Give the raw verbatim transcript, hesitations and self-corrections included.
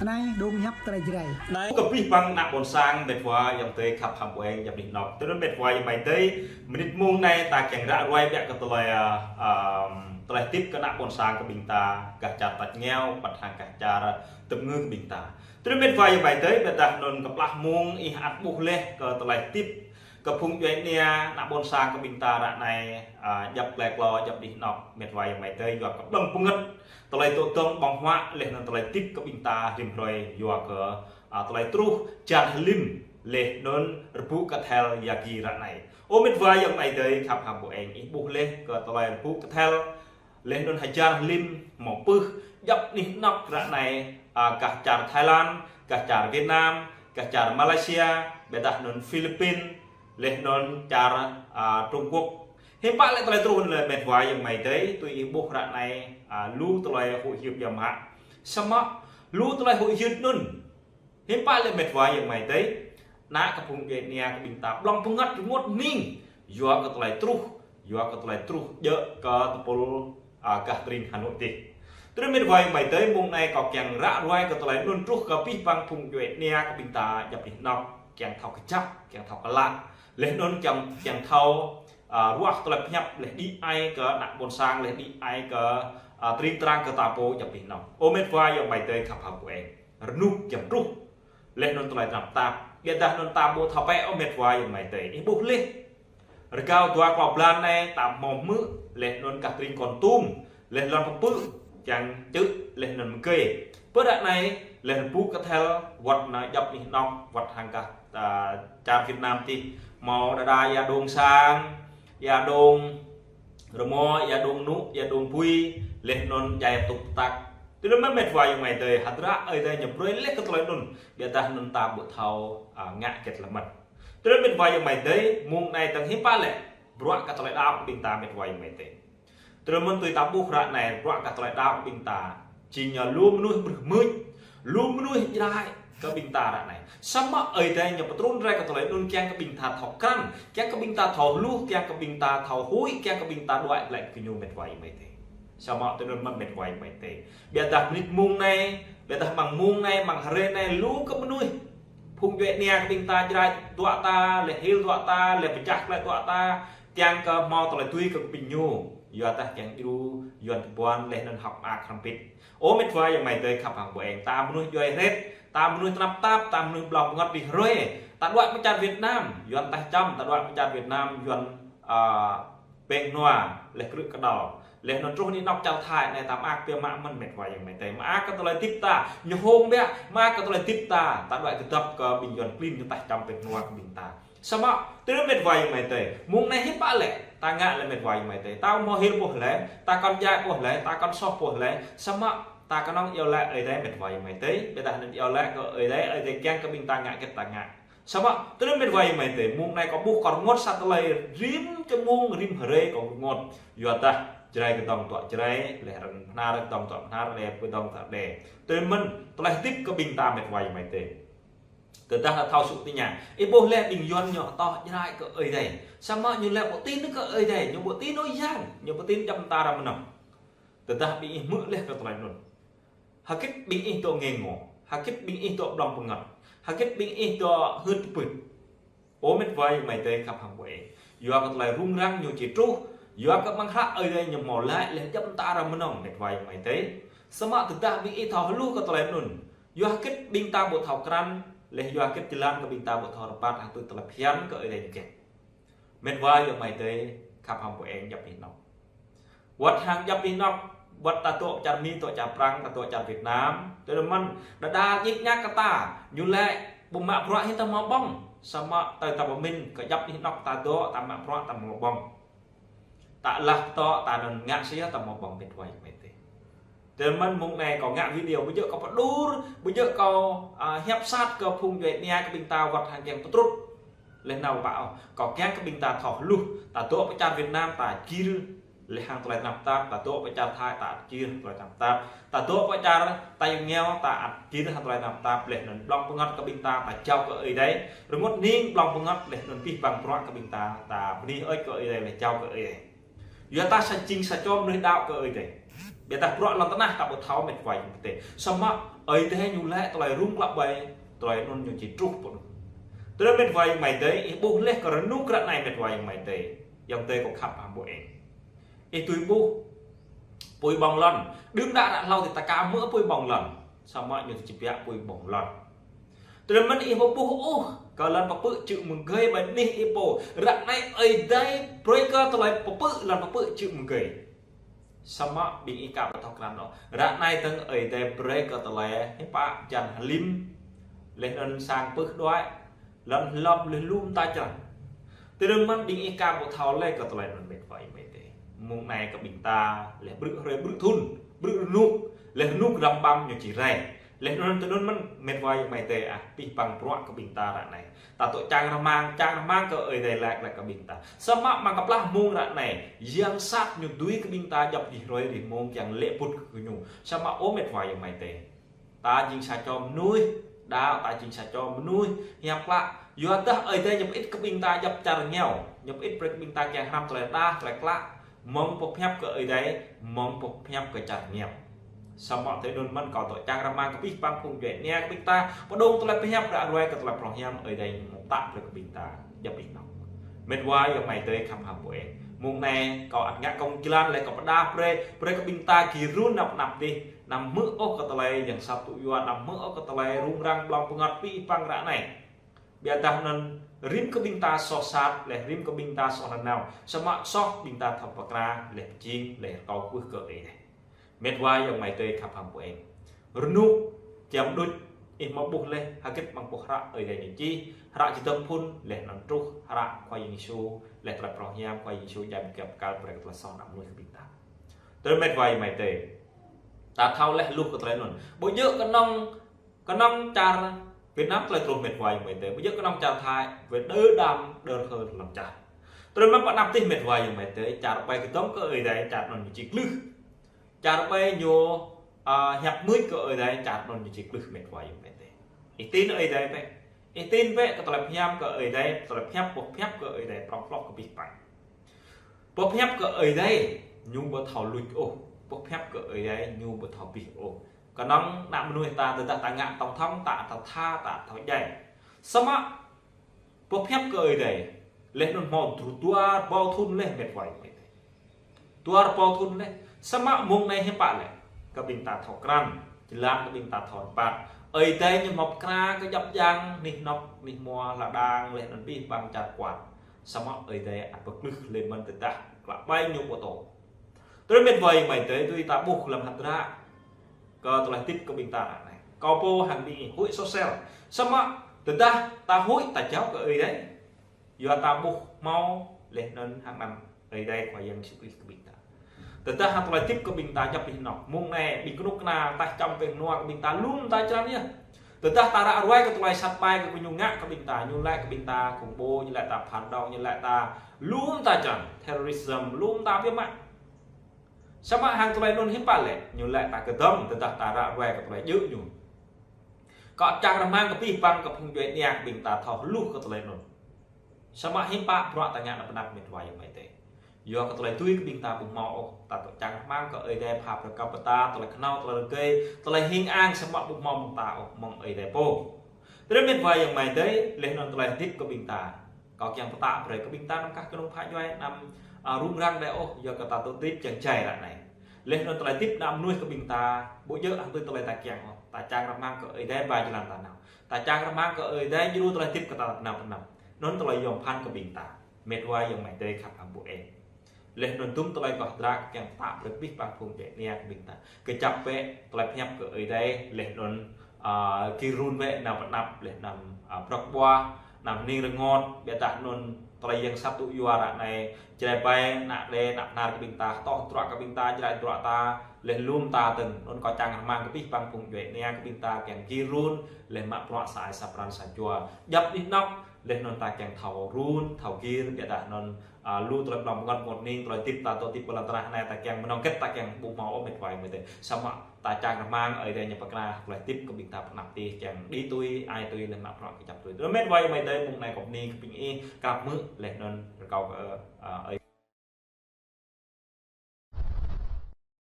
Anai dong hiăp tơlơi Jrai. Anai kơ abih bang ană ƀôn sang met wa ayŏng adơi khăp hăng ƀu eng djŏp anih anŏ. Tui anŭn met wa ayŏng amai adơi, mơnit mông anai ta kiăng ră ruai biă kơ tơlơi, ơ, tơlơi tip kơ ană ƀôn sang kơ ƀing ta, gah čar tač rơngiao, ƀôdah hăng gah čar tơpơngư kơ ƀing ta. Tui anŭn met wa ayŏng amai adơi, ƀôdah anŭn kơplah mông ih ăt ƀuh laih kơ tơlơi tip kơ phung djuai ania ană ƀôn sang kơ ƀing ta ră anai, ơ, djŏp tơlơi klâo djŏp anih anŏ met wa ayŏng amai adơi, yua kơ ƀlơ̆ng pơngăt tơlơi tŏ tŏng ƀơ̆ng huă laih anŭn tơlơi tip kơ ƀing ta rĭm hrơi yua kơ, ơ, tơlơi truh čar hlim laih anŭn rơbŭ kơthel Yagi ră anai. Ơ met wa ayŏng amai adơi khăp hăng ƀu eng, ih ƀuh laih kơ tơlơi rơbŭ kơthel laih anŭn hơjan hlim hmâo pưh djŏp anih anŏ ră anai, ơ, gah čar Thái Lan, gah čar Việt Nam, gah čar Malaysia, ƀôdah anŭn Philippin, laih anŭn čar, ơ, Trung Quốc. Hiư̆m pă lĕ tơlơi truh anŭn lĕ met wa ayŏng amai adơi, tui ih ƀuh ră anai, ơ, lu tơlơi huĭ hyưt biă mă. Samơ̆ lu tơlơi huĭ hyưt anŭn, hiư̆m pă lĕ met wa ayŏng amai adơi, ană kơ phung djuai ania kơ ƀing ta ƀlơ̆ng pơngăt rơngot hning yua kơ tơlơi truh, yua kơ tơlơi truh djơ̆ kơ tơpul, ơ, gah tơring Hà Nội tih. Tui anŭn met wa ayŏng amai adơi, mông anai kâo kiăng ră ruai kơ tơlơi anŭn truh kơ abih bang phung djuai ania kơ ƀing ta djŏp anih anŏ, kiăng thâo kơjăp, kiăng thâo klă, laih anŭn kiăng, kiăng thâo, ơ, ruah tơlơi pơhiăp laih đĭ ai kơ ană ƀôn sang, laih đĭ ai kơ, ơ, tơring tơrang kơ ta pô djŏp anih anŏ. Ơ met wa ayŏng amai adơi khăp hăng ƀu eng, rơnŭk kiăng truh laih anŭn tơlơi tơnap tap. Ƀôdah anŭn ta ƀu thâo pĕ ôh met wa ayŏng amai adơi. Ih ƀuh laih, rơgao dua klâo blan anai ta hmâo hmư̆ laih anŭn gah tơring Kon Tum, laih lŏn pơpư̆ kiăng čư̆ laih anŭn mơgơi. Pơ ră anai laih rơbŭ kơthel wơ̆t nao djŏp anih anŏ, wơ̆t hăng gah, ơ, čar Việt Nam tih, hmâo đơđa ia dong sang, ia dong rơmô, ia dong nŭ, ia dong bui, laih anŭn djai tŭk tăk. Tui anŭn mơ̆n met wa ayŏng amai adơi, hơdră Ơi Adai ñu brơi laih kơ tơlơi anŭn, ƀôdah anŭn ta ƀu thâo, ơ, ngă hơget lơmơ̆n. Tui anŭn met wa ayŏng amai adơi, mông anai tơ̆ng hiư̆m pă lĕ bruă kơ tơlơi đaŏ kơ ƀing ta met wa ayŏng amai adơi. Tui anŭn mơ̆n tui ta ƀuh ră anai bruă kơ tơlơi đaŏ kơ ƀing ta, jing ñu lu mơnuih ƀrưh mưč, lu mơnuih Jrai kơ ƀing ta ră anai. Samơ̆ Ơi Adai ñu pơtrŭn rai kơ tơlơi anŭn kiăng kơ ƀing ta thâo krăn, kiăng kơ ƀing ta thâo hluh, kiăng kơ ƀing ta thâo huĭ, kiăng kơ ƀing ta đuaĭ glaĭ kơ ñu met wa ayŏng amai adơi. Samơ̆ tui anŭn mơ̆n met wa ayŏng amai adơi, ƀôdah mơnit mông anai, ƀôdah amăng mông anai, amăng hrơi anai, lu kơ mơnuih phung djuai ania kơ ƀing ta Jrai dŏ ta, laih Hil dŏ ta, laih pơčah glaĭ dŏ ta, kiăng kơ hmâo tơlơi tui kơ ƀing ñu, yua dah kiăng djru Yuan tơpuan laih anŭn hơ̆k mơak hrŏm hơbĭt. Ơ met wa ayŏng amai adơi khăp hăng ƀu eng, ta mơnuih djuai hrĕt, ta mơnuih tơnap tap, ta mơnuih ƀlơ̆ng pơngăt rĭm hrơi, ta đuaĭ pơ čar Việt Nam, Yuan taih čăm, ta đuaĭ pơ čar Việt Nam, Yuan, ơ, pĕng nua, laih krư̆ kơdâo. Laih anŭn truh anih anŏ čar Thái anai ta mơak biă mă mơ̆n met wa ayŏng amai adơi. Mơak kơ tơlơi tip ta, ñu hông biă, mơak kơ tơlơi tip ta, ta đuaĭ kơdŏp kơ ƀing Yuan klin ñu taih čăm pĕng nua kơ ƀing ta. Samơ̆, tui anŭn met wa ayŏng amai adơi, mông anai hiư̆m pă lĕ, ta ngă lĕ met wa ayŏng amai adơi. Ta hmâo hil ƀuh laih, ta kŏn djai ƀuh laih, ta kŏn soh ƀuh laih. Samơ̆, ta kơnơ̆ng iâu laĭ Ơi Adai met wa ayŏng amai adơi. Ƀôdah anŭn iâu laĭ kơ Ơi Adai, Ơi Adai kiăng kơ ƀing ta ngă hơget ta ngă. Samơ̆, tui anŭn met wa ayŏng amai adơi, mông anai kâo ƀuh kâo rơngot sa tơlơi rĭm čơmông rĭm hrơi kâo rơngot. Yua dah Jrai kơdŏng dŏ Jrai, laih arăng Bơhnar kơdŏng dŏ Bơhnar, laih kơdŏng dŏ Đê. Tui anŭn mơ̆n, tơlơi tip kơ ƀing ta met wa ayŏng amai adơi. Tơdah ta thâo sŭ tơña, ih ƀuh laih ƀing Yuan ñu hơtŏh Jrai kơ Ơi Adai. Samơ̆ ñu laĭ ƀu tin kơ Ơi Adai, ñu ƀu tin ôh yang, ñu ƀu tin djŏp mơta ră mơnơ̆ng. Tơdah ƀing ih hmư̆ laih kơ tơlơi anŭn, hơget ƀing ih dŏ ngê ngô, hơget ƀing ih dŏ ƀlơ̆ng pơngăt, hơget ƀing ih dŏ hưt pưt. Ơ met wa ayŏng amai adơi khăp hăng ƀu eng. Yua kơ tơlơi rŭng răng ñu či truh, yua kơ amăng hră Ơi Adai ñu hmâo laĭ laih djŏp mơta ră mơnơ̆ng met wa ayŏng amai adơi. Samơ̆ tơdah ƀing ih thâo hluh kơ tơlơi anŭn, yua hơget ƀing ta ƀu thâo krăn, laih yua hơget jơlan kơ ƀing ta ƀu thâo rơbat hăng tui tơlơi phiăn kơ Ơi Adai ñu kiăng. Met wa ayŏng amai adơi khăp hăng ƀu eng djŏp anih anŏ. Wơ̆t hăng djŏp anih anŏ, wơ̆t ta dŏ čar Mi, dŏ čar Prăng, ta dŏ čar Việt Nam. Tui anŭn mơ̆n, đơđa ñik ñak kơ ta, ñu laĭ ƀu mă bruă hĭ ta hmâo ƀơ̆ng. Samơ̆ tơdah ta pơmĭn kơ djŏp anih anŏ ta dŏ, ta mă bruă ta hmâo ƀơ̆ng. Ta lah tŏ, ta anŭn ngă sĭt ta hmâo ƀơ̆ng met wa ayŏng amai adơi. Tui anŭn mơ̆n mông anai kâo ngă video, ƀu djơ̆ kâo pơđur, ƀu djơ̆ kâo, ơ, hiăp sat kơ phung djuai ania kơ ƀing ta wơ̆t hăng kiăng pơtrŭt laih nao pă ôh. Kâo kiăng kơ ƀing ta thâo hluh, ta dŏ pơ čar Việt Nam, ta gir laih hăng tơlơi tơnap tap, ta dŏ pơ čar Thái, ta ăt gir hăng tơlơi tơnap tap, ta dŏ pơ čar tač rơngiao, ta ăt gir hăng tơlơi tơnap tap, laih anŭn ƀlơ̆ng pơngăt kơ ƀing ta, ta jao kơ Ơi Adai. Rơngot hning ƀlơ̆ng pơngăt, laih anŭn abih bang bruă kơ ƀing ta, ta bơni hơơč kơ Ơi Adai, laih jao kơ Ơi Adai. Yua ta sa jing sa čô mơnuih đaŏ kơ Ơi Adai. Biă tah bruă lŏn tơnah ta ƀu thâo met wa ayŏng amai adơi. Samơ̆ Ơi Adai ñu laĭ tơlơi rŭng klă ƀai, tơlơi anŭn ñu či truh pơ anŭn. Tơdah met wa ayŏng amai adơi, ih ƀuh laih kơ rơnŭk ră anai met wa ayŏng amai adơi. Ayŏng adơi kâo khăp hăng ƀô̆ eng. Ih tui ƀuh apui ƀơ̆ng lŏn. Đưm đă ră hlâo tih ta ka hmư̆ apui ƀơ̆ng lŏn. Samơ̆ ñu či biă apui ƀơ̆ng lŏn. Tơdah mơ̆n ih ƀu ƀuh ôh kơ lŏn pơpư̆ čư̆ mơgơi ƀơi anih ih pô. Ră anai Ơi Adai brơi kơ tơlơi pơpư̆ lŏn pơpư̆ čư̆ mơgơi. Samơ̆ ƀing ih ka ƀu thâo krăn ôh. Ră anai tơ̆ng Ơi Adai brơi kơ tơlơi hiư̆m pă jan hlim. Laih anŭn sang pưh đuaĭ. Lŏn hlŏm laih lŏm ta črăn. Tơdah mơ̆n ƀing ih ka ƀu thâo laih kơ tơlơi anŭn met wa ayŏng amai adơi. Mơ̆ng anai kơ ƀing ta laih brư̆ hrơi brư̆ thŭn, brư̆ rơnŭk, laih rơnŭk răm ƀăm ñu či rai. Laih anŭn tơdah mơ̆n met wa ayŏng amai adơi ah, pih păng bruă kơ ƀing ta ră anai. Ta tŏ čang rơmang, čang rơmang kơ Ơi Adai laĭ laĭ kơ ƀing ta. Samơ̆ mơ̆ng kơplah mơ̆ng ră anai, yang sat ñu dưi kơ ƀing ta djŏp rĭm hrơi rĭm mông kiăng lĕ pŭt kơ ñu. Samơ̆ ơ met wa ayŏng amai adơi. Ta jing sa čô mơnuih, đa ta jing sa čô mơnuih hiăp klă. Yua dah Ơi Adai ñu pơit kơ ƀing ta djŏp čar rơngiao, ñu pơit brơi kơ ƀing ta kiăng hrăm tơlơi đaŏ, tơlơi klă. Mơ̆ng pơhiăp kơ Ơi Adai, mơ̆ng pơhiăp kơ čar rơngiao. Samơ̆ tơdah anŭn mơ̆n kâo tŏ čang rơmang kơ pih păng phung djuai ania kơ ƀing ta, pơdŏng tơlơi pơhiăp ră ruai kơ tơlơi prŏng hiam Ơi Adai ñu mơ̆ pơtă brơi kơ ƀing ta djŏp anih anŏ. Met wa ayŏng amai adơi khăp hăng ƀô̆ eng. Mơ̆ng anai kâo ăt ngă kông jơlan laih kâo pơdah brơi, brơi kơ ƀing ta gir run năp năp dih, anăm hmư̆ ôh kơ tơlơi yang sat tŭ yua, anăm hmư̆ ôh kơ tơlơi rŭng răng blŏng pơngăt pih păng ră anai. Biă dah anŭn rĭm kơ ƀing ta soh sat, laih rĭm kơ ƀing ta soh nanao. Samơ̆ soh ƀing ta thâo pơkra, laih pơjing, laih rơkâo kwưh kơ Ơi Adai. Met wa ayŏng amai adơi khăp hăng ƀô̆ eng. Rơnŭk, kiăng đôč, ih mơ̆ ƀuh laih, hơget mơ̆ng pô hră Ơi Adai ñu čih, hră čih tơm phŭn, laih anŭn truh, hră Khua Yang Yêsu, laih tơlơi prŏng hiam Khua Yang Yêsu jai bơkăp kal brơi kơ tơlơi soh anăm mơnuih kơ ƀing ta. Tơdah met wa ayŏng amai adơi. Ta thâo laih luh kơ tơlơi anŭn. Ƀu djơ̆ kơnơ̆ng, kơnơ̆ng čar Việt Nam tơlơi truh met wa ayŏng amai adơi. Ƀu djơ̆ kơnơ̆ng čar Thái, wơ̆t đơ đam, đơ rơhơ lŏn čar. Tơdah mơ̆n pơ anăp dih met wa ayŏng amai adơi, čar ƀai kơdŏng kơ Ơi Adai, čar anŭn ñu či klưh. Čar ƀai ñu, a, hiăp mưč kơ Ơi Adai, čar anŭn ñu či klưh met wa ayŏng amai adơi. Ih tin Ơi Adai bĕ. Ih tin bĕ kơ tơlơi pơhiăp kơ Ơi Adai, tơlơi pơhiăp, pơhiăp kơ Ơi Adai, prŏng prŏng kơ pih păng. Pơhiăp kơ Ơi Adai, ñu ƀu thâo luč ôh. Pơhiăp kơ Ơi Adai, ñu ƀu thâo pih ôh. Kơnơ̆ng ană mơnuih ta tơdah ta ngă tổng thống, ta thâo tha, ta thâo djai. Samơ̆ pơhiăp kơ Ơi Adai, laih anŭn hmâo dua rơbâo thŭn laih met wa ayŏng amai adơi. Dua rơbâo thŭn laih, samơ̆ mơ̆ng anai hiư̆m pă lĕ. Kơ ƀing ta thâo krăn, jơlan kơ ƀing ta thâo rơbat. Ơi Adai ñu mơ̆ pơkra kơ djŏp djang, anih anŏ, anih hmua, lŏn đang, laih anŭn pih păng čar kuat. Samơ̆ Ơi Adai ăt pơklưh laih mơ̆n tơdah klă ƀai ñu pơtô. Tơdah met wa ayŏng amai adơi, tui ta ƀuh lăm hơdră kơ tơlơi hơdip kơ ƀing ta ră anai. Kâo pô hăng ƀing ih huĭ sôsel. Samơ̆ tơdah ta huĭ ta jao kơ Ơi Adai. Yua ta ƀuh hmâo laih anŭn hăng anăn Ơi Adai Khua Yang Yêsu Krist kơ ƀing ta. Tơdah hăng tơlơi hơdip kơ ƀing ta djŏp anih anŏ. Mơ̆ng anai ƀing kơnuk kơna taih čăm pĕng nua kơ ƀing ta lŏm ta črăn yơh. Tơdah ta ră ruai kơ tơlơi sat ƀai kơ ñu ngă kơ ƀing ta, ñu laĭ kơ ƀing ta khủng bố, ñu laĭ ta phản động, ñu laĭ ta lŏm ta črăn, terrorism, lŏm ta biă mă. Samơ̆ hăng tơlơi anŭn hiư̆m pă lĕ, ñu laĭ ta kơdŏng, tơdah ta ră ruai kơ tơlơi djơ̆ ñu. Kâo čang rơmang kơ pih păng kơ phung djuai ania kơ ƀing ta thâo luh kơ tơlơi anŭn. Samơ̆ hiư̆m pă bruă ta ngă anăp anăp met wa ayŏng amai adơi. Yua kơ tơlơi tui kơ ƀing ta ƀu hmâo ôh, ta tŏ čang rơmang kơ Ơi Adai pha pơkăp pơta, tơlơi khnâo, tơlơi rơgơi, tơlơi hing ang samơ̆ ƀu hmâo mơ̆ng ta ôh, mơ̆ng Ơi Adai pô. Tơdah met wa ayŏng amai adơi, laih anŭn tơlơi hơdip kơ ƀing ta. Kâo kiăng pơtă brơi kơ ƀing ta anăm kah kơnơ̆ng phă djuai, anăm, a, rŭng răng đơi ôh, yua kơ ta tŏ hơdip čang jai ră anai. Laih anŭn tơlơi hơdip ană mơnuih kơ ƀing ta, ƀu djơ̆ hăng tui tơlơi ta kiăng ôh. Ta čang rơmang kơ Ơi Adai ba jơlan ta nao. Ta čang rơmang kơ Ơi Adai djru tơlơi hơdip kơ ta tơnap tơnap. Anŭn tơlơi yom pơphan kơ ƀing ta. Met wa ayŏng amai adơi khăp hăng ƀô̆ eng. Laih anŭn tŭm tơlơi kâo hơdră kiăng pơtă brơi kơ pih păng phung djuai ania kơ ƀing ta. Kơjăp bĕ tơlơi pơhiăp kơ Ơi Adai, laih anŭn, a, gir run bĕ nao pơ anăp, laih anŭn, a, prŏk ƀuah, anăm hning rơngot, biă dah anŭn tơlơi yang sat tŭ yua ră anai, Jrai ƀai, ană đe, ană bơnar kơ ƀing ta, tŏ tơdruă kơ ƀing ta, jrai tơdruă ta, laih lŏm ta tơ̆ng, anŭn kâo čang rơmang kơ pih păng phung djuai ania kơ ƀing ta kiăng gir run, laih mă bruă sa ai sa pran sa jua. Djŏp anih anŏ, laih anŭn ta kiăng thâo run, thâo gir, biă dah anŭn, a, lu tơlơi blŏng pơngăt pơngăt hning, tơlơi hơdip ta tŏ hơdip pơ lŏn tơnah anai ta kiăng mơnơ̆ng hơget ta kiăng ƀu hmâo ôh met wa ayŏng amai adơi. Samơ̆ ta čang rơmang Ơi Adai ñu pơkra tơlơi hơdip kơ ƀing ta pơ anăp dih kiăng đĭ tui, ai tui, laih mă bruă kơjăp tui. Tơdah met wa ayŏng amai adơi, mơ̆ng anai kâo bơni kơ ƀing ih, krăp hmư̆, laih anŭn rơkâo kơ, a, Ơi